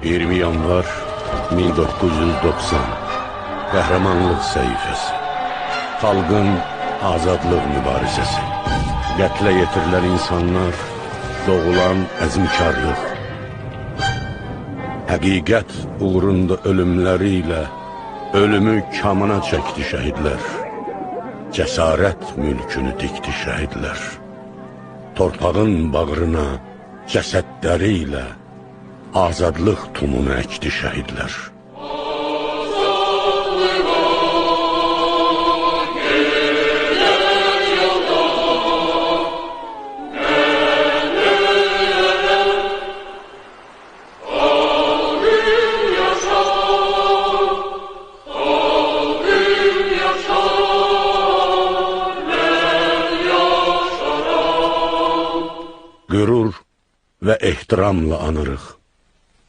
20 yanvar 1990 Qəhrəmanlıq səhifəsi. Xalqın azadlıq mübarizəsi. Qətlə yetirilən insanlar, doğulan əzmkarlıq. Həqiqət uğrunda ölümləri ilə ölümü kamına çəkdi şəhidlər. Cəsarət mülkünü dikdi şəhidlər. Torpağın bağrına cəsədləri ilə azadlıq tumunu əkdi şəhidlər. Qürur və ehtiramla anırıq.